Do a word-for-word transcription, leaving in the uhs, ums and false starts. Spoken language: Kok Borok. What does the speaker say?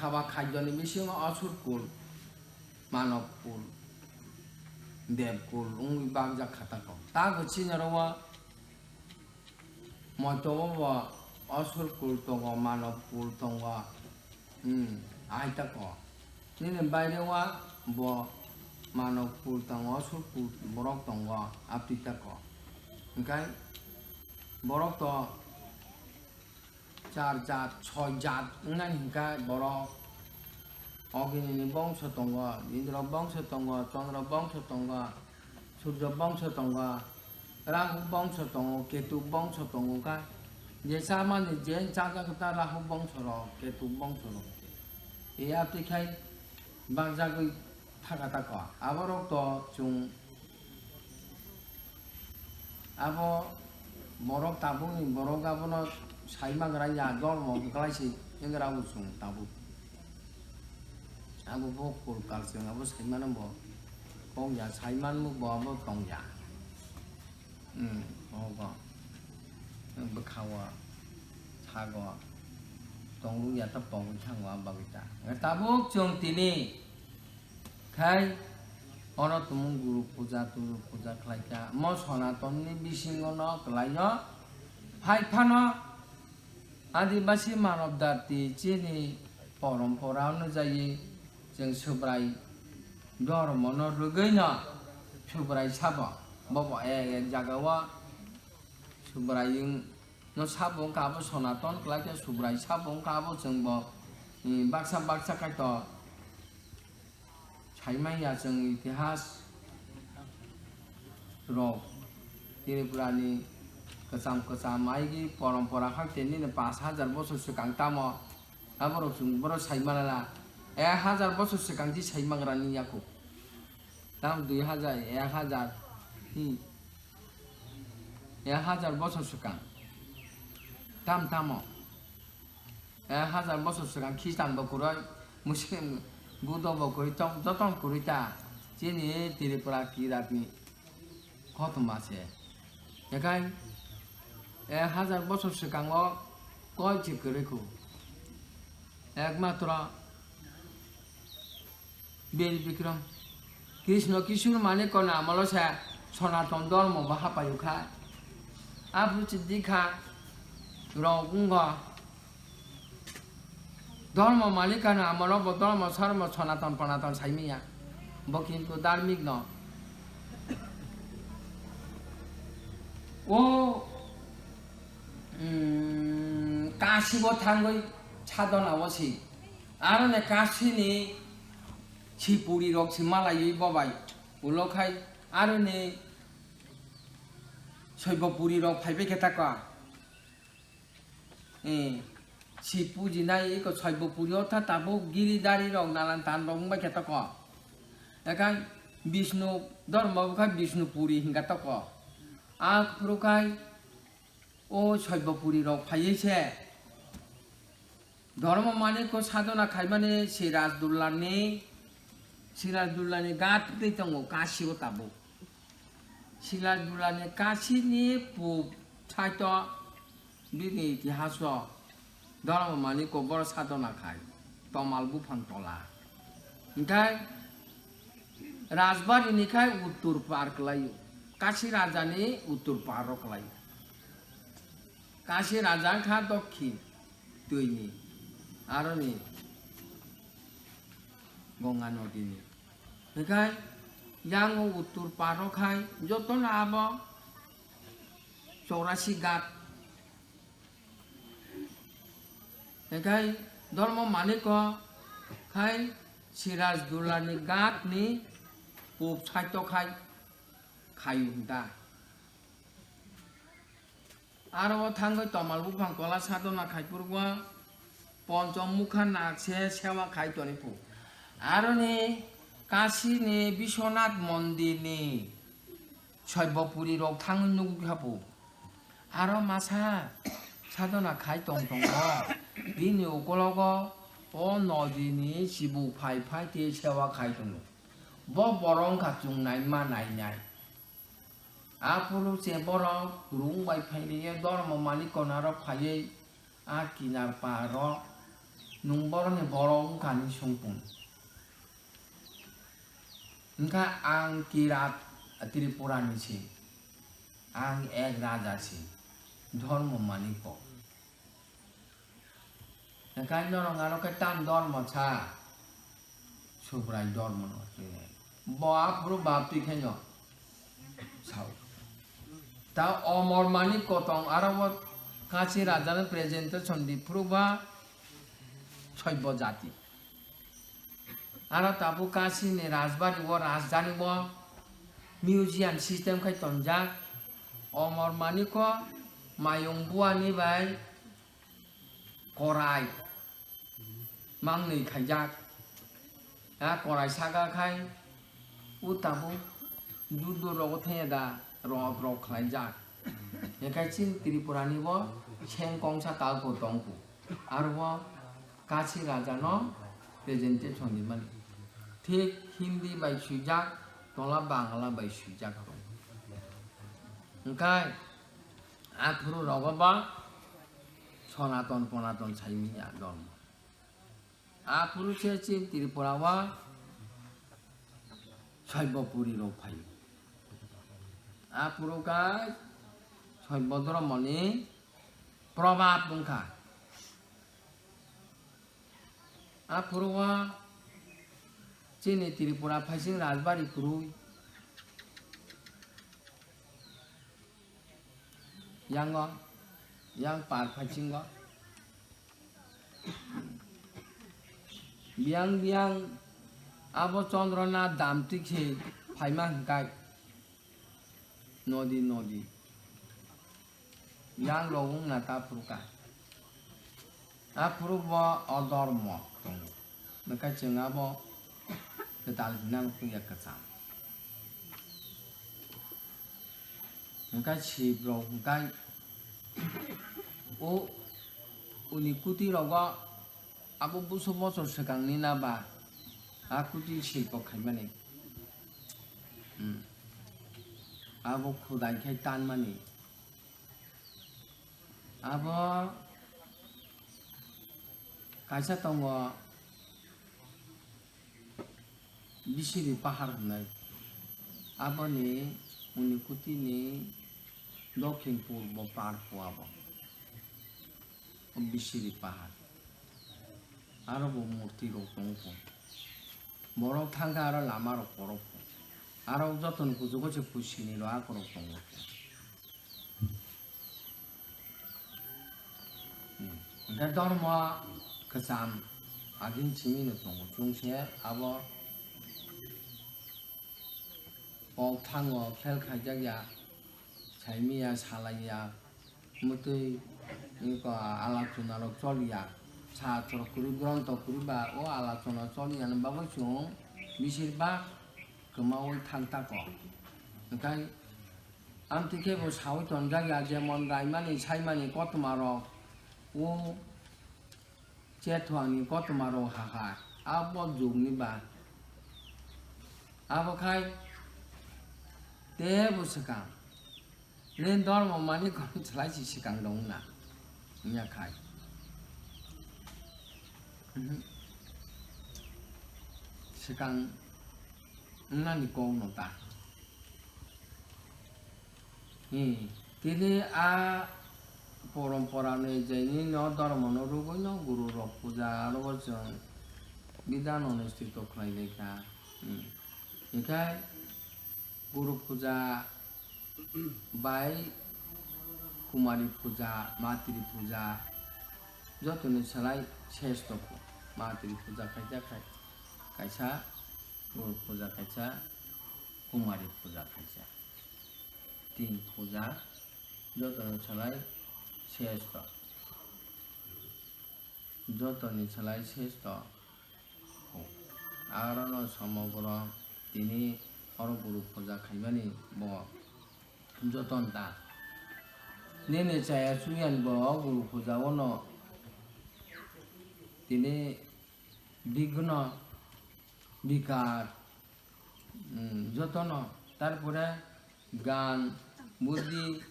Saba khaijoni bisingo asur kul, manob kul, dev kul wngwi bakjak kha tako. Tago chini oro o moitobo bo asur kul tongo, manob kul tongo, hmm, ai tako. Nini baire o bo manob kul tongo, asur kul borok tongo, aptwi tako. Hwnkhe borok to char jat, soi jat wngnani hwnkhe borok Oginini bongso tongo, Indro bongso tongo, Chandra bongso tongo, Surjo bongso tongo, Rahu bongso tongo, Ketu bongso tongo kha. Je chamani je chajak ta Rahu bongso rok, Ketu bongso rok. Iya twi khai bakjagwi thaka tako. Aborok to chwng Abo borok tabukni borok abono sai mangra ya, dormo wngkhlai se wngkha bo chwng tabuk. Abo bo kulkal chwng abo sai mano bo kok ya, sai manmuk bo abo tong ya. Hmm, ogo. Bwkha o, sago, tongluk ya ta pogwi thango a bagwi ta. Tabuk chwng tini Khai, oro tumung guru puja, turu puja khlai kha. Mo Sonatonni bisingo no kwlai o. Hai phano Adibasi manob jati chini porompora onujai chwng Subrai dhormo no rwgwi no Subrai sabo. Bobo ek ek jaga o Subrai wng no sabo wngkha abo Sonaton kwlai khe Subrai sabo wngkha abo chwng bo, hmm, baksa baksa kaitor. Saimanya chwng itihas rok Tripura ni kwcham kwcham aigi porompora hakhe nini pash hajar bosor swkang tamo aborok chwng borok saimana na ek hajar bosor swkang di saimangra ni yaku tam dui hajar ek hajar hi ek hajar bosor swkang tam tamo. Ek hajar bosor swkang Khristan bo kwrwi, Muslim, Buddho bo kwrwi, tong-, jotono kwrwi ta. Chini Tripura kiratni kothoma se. Ekai ek hajar bosor swkango koi se kwrwi kho. Ekmatro Bir Bikram, Krishna Kishore Manikya ni amolo se Sonaton Dhormo bo hapaiyukha. Aphuru se dikha rok wngkha. Dhormo Manikya ni amolo bo Dhormo Sormo Sonaton Panaton saimanya. Bo kintu dharmik no. O, mm, Kashi bo thangwi sadhona o si. Aro ni Kashi ni sipuri rok si malaiwi bobai ulo khai aro ni soibo puri rok phaibai khe tako. Eh, si pujinai eko soibo puri o tha tabuk giridari rok nanan tan rok wngbai khe tako. Ekhai Bishnu dhormo khai Bishnu puri hinga tako. A phuru khai o soibo puri rok phaiwi se Dhormo Manikya sadhona khaimani Sirajdullani, Sirajdullani gat twi tongo Kashi o tabuk. Sirajdullani Kashi ni pub thaito bini itihas o Dhormo Manikya boro sadhona khai Tomal buphang tola. Hinkhe Rajbari ni khai uttor par kwlaio, Kashi raja ni uttor par o kwlaio. Kashi raja wngkha dokhin twini, aroni Ganga nodini. Hinkhe yango uttor paro khai jotono abo chorasi ghat. Hinkhe Dhormo Manikya khai Sirajdullani ghat ni pub side o khai khayu hinta. Aro o thangwi Tomal buphang tola sadhona khai phuru o Ponchom Mukha nag se sewa khai toni phu. Aroni Kashi ni Biswanath mondir ni soibo puri rok thangwi nugwi kha phu. Aro masa sadhona khai tong tongo. Bini ukologo o nodi ni chibuk phai phai tei sewa khai tongo. Bo borok wngkha chungnai ma nainai. Aphuru se borok rung bai phailiya Dhormo Manikya naro phaiwi a kinar paro Nwng borokni borok wngkha hinwi swngpung. Wngkha ang Kirat Tripurani se, ang ek raja se, Dharma Manikko. Hwnkhe norok ano khe tam dormo sa, Subrai dormo no. Bo aphuru bapti khe no sao. Ta Omor Manik Kotong aro bo Kasi Raja no presentation di phuru ba soibo jati. Aro tabuk Kasi ni rajbari o rajdhani o museum system khai tonjak. Omor Manik o mayung buani bai korai mangnwi khaijak. A korai saka khai o tabuk juddo rogo thengya da rok rok khlaijak. Hwnkhe chini Tripura ni bo seng kongsa kalpo tongkhu. Aro bo Kasi Raja no presentation rimani. Thik Hindi bai swijak, tola Bangla bai swijak. Hwnkhe aphuru rogo bo Sonaton Ponaton saimanya dormo. Aphuru se chini Tripura o Saibopuri rok phaio. Aphuru khe Saibo dhormoni probab wngkha. Aphuru o chini Tripura phaising rajbari kwrwi. Yango, yang par phaisingo. Biyang biyang abo Chandra na dam twi khe phaima hwnkhe nodi nodi. Yang rok wngna ta phuru kha. Aphuru bo odormo tongo. Hwnkhe chwng abo kwtal hinang puya kwcham. Hwnkhe sip rok hwnkhe o uni kuti rogo abo buso bosor swkangni na ba a kuti silpo khaimani. Hmm. Abo khudai khai tanmani. Abo kaisa tongo Bisiri Pahar hwnwi. Aboni Unikuti ni dokhin purbo par phuabo. O Bisiri Pahar. Aro bo murti rok tongo. Borok thangkha aro lama rok porok. Aro jotoni kuchugo se Pusini rok akorok tongo. Hmm. Hwnkhe dormo kwcham agin simi no tongo. Chwng se abo kok thango khel khaijak ya, saimiya, salaiya, mwtwi alochona rok choliya, sastra kwrwi, gronto kwrwi ba o alochona choliya ni bagwi chwng bisir bak kwmaui thang tako. Hwnkhe amtwi khe bo saui tonjak ya, jemon raimani, saimani kothoma rok o chethoangni kothoma rok ha ha, abo jugni ba. Abo khai teibo swkang. Nini dormo mani kok salai si swkang dong na. Wngya khai. Mhm. Swkang wngnani kok no ta. Hmm. Tini a porompora ni je nini no dormo no rwgwi no guru rok puja aro bo chwng bidhan onustito khlai lai kha. Hmm. Hinkhe guru puja bai kumari puja, matri puja jotoni salai sesto kho. Matri puja khaijak khai kaisa, guru puja kaisa, kumari puja kaisa. Tin puja jotoni salai sesto. Jotoni salai sesto. Aro no somogro tini oro guru puja khaimani bo joton ta. Nini chaya chuyan bo guru puja o no tini bigno bikar, mm, jotono, tarpore gan, buddhi,